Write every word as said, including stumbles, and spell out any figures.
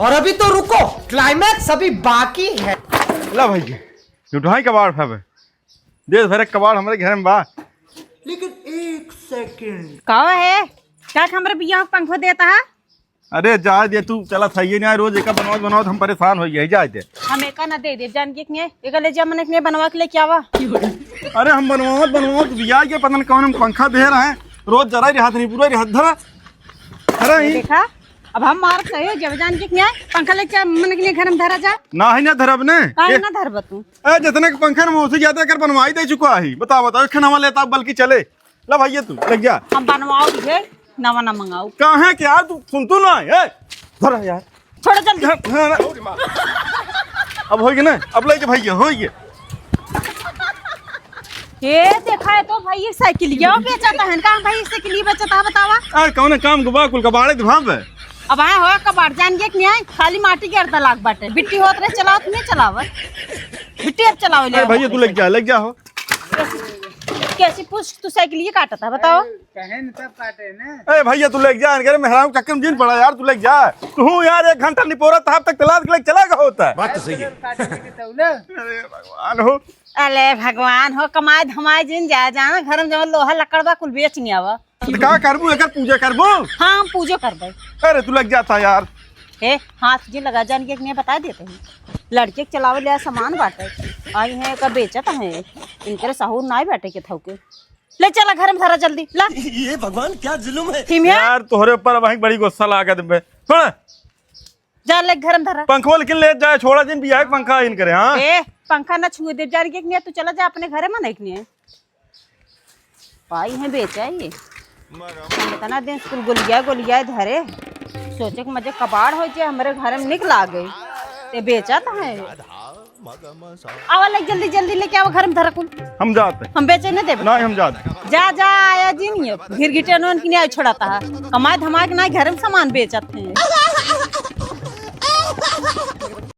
और अभी तो रुको, climax अभी बाकी है। ला भाई जी, उठाई कबाड़ फे। देश भर के कबाड़ हमरे घर में बा। लेकिन एक सेकंड। का है? का हमरे बियाह के पंखो देता है? अरे जाए दे तू, चला सही नहीं, रोज एका बनवावत बनवावत हम परेशान होइ गए, जाए दे। हम एका ना दे दे, जान के नहीं, एका ले जा मने के नहीं बनवा के लेके आवा। अरे हम बनवावत बनवावत बियाह के पता नहीं कौन हम पंखा दे रहे हैं, रोज जरा ही रहत नहीं, पूरा रहत धरा। अरे ये ई देखा, अब हम मारत सही हो जब जान के नहीं, पंखा लेके मने के नहीं घर में धरा जा। ना है ना धरब ने। काहे ए, ना धरब तू? ए, जितने के पंखा में उसे ज्यादा कर बनवाई दे चुका है। बताओ, बताओ, एक नवा लेता बल्कि चले। ला भैया तू, लग जा। हम बनवाओ दिए, नवा ना मंगाओ। कहाँ के यार, तू सुन तू ना, ए, धर यार। छोड़ो जल्दी। धर, धर। अब होई के ना, अब लेके भैया, होई के। ए, देखा है तो भाई, ये साइकिल ये बेचत है। कहाँ भाई, साइकिल ये बेचत है, बतावा? अरे, कौन काम के बा, कुल कबाड़े दिमाग है। अब आए हो कबाड़, जान के कि नहीं, खाली माटी के अर्दा लाग बाटे। बिट्टी होत रहे, चलावत नहीं चलावत। बिट्टी अब चलावे ले अरे भैया, तू लेके जा, लेके जा हो। कैसी, कैसी पूछ तू साइकिल ये काटत है, बताओ? कहे न तब काटे ना। ए भैया, तू लेके जा, इनके मेहरारू चक्कर में जिन पड़ा यार, तू लेके जा। तू यार एक घंटा निपोरा तब तक तलाश के लेके चला गया होता। बात तो सही है। काटे के तौले। अरे भगवान हो। अरे भगवान हो, कमाए धमाए जिन जा, जाना घर में जवन लोहा लकड़ बा, कुल बेच नहीं आवा। तो का करबू, एकर पूजा करबू? हाँ, हम पूजो करबे। अरे तू लग जाता यार। हे, हाथ जी लगा, जान के नहीं बता देते हैं। लड़के के चलावे ले सामान बाटे, आई है का बेचत है, इनकर सहूर नाई बाटे के थौके। ले चला घर में धरा जल्दी, ला। ये भगवान क्या जुल्म है। हिमिया? यार तोहरे ऊपर वहीं बड़ी गुस्सा लागत बे। सुन। जा ले घर में धरा। पंखवा लेकिन ले जाए, छोड़ा दिन बियाह के पंखा इन करे, हाँ? ए, पंखा ना छुए दे, जान के नहीं, तू चला जा अपने घर में, नहीं के नहीं। पाई है बेचा ये। इतना दिन से कुल गोलिया गोलिया धरे, सोचे के मजे कबाड़ हो जे हमरे घर में निक लागे, ते बेचत है। आवा ले जल्दी जल्दी लेके आवा घर में धरा कुल। हम जाते। हम बेचे नहीं देबे। नहीं, हम जाते। जा जा आया जी नहीं, घिरघिटे नोन की नहीं छोड़ाता है, कमाए धमाए के ना घर में सामान बेचत है।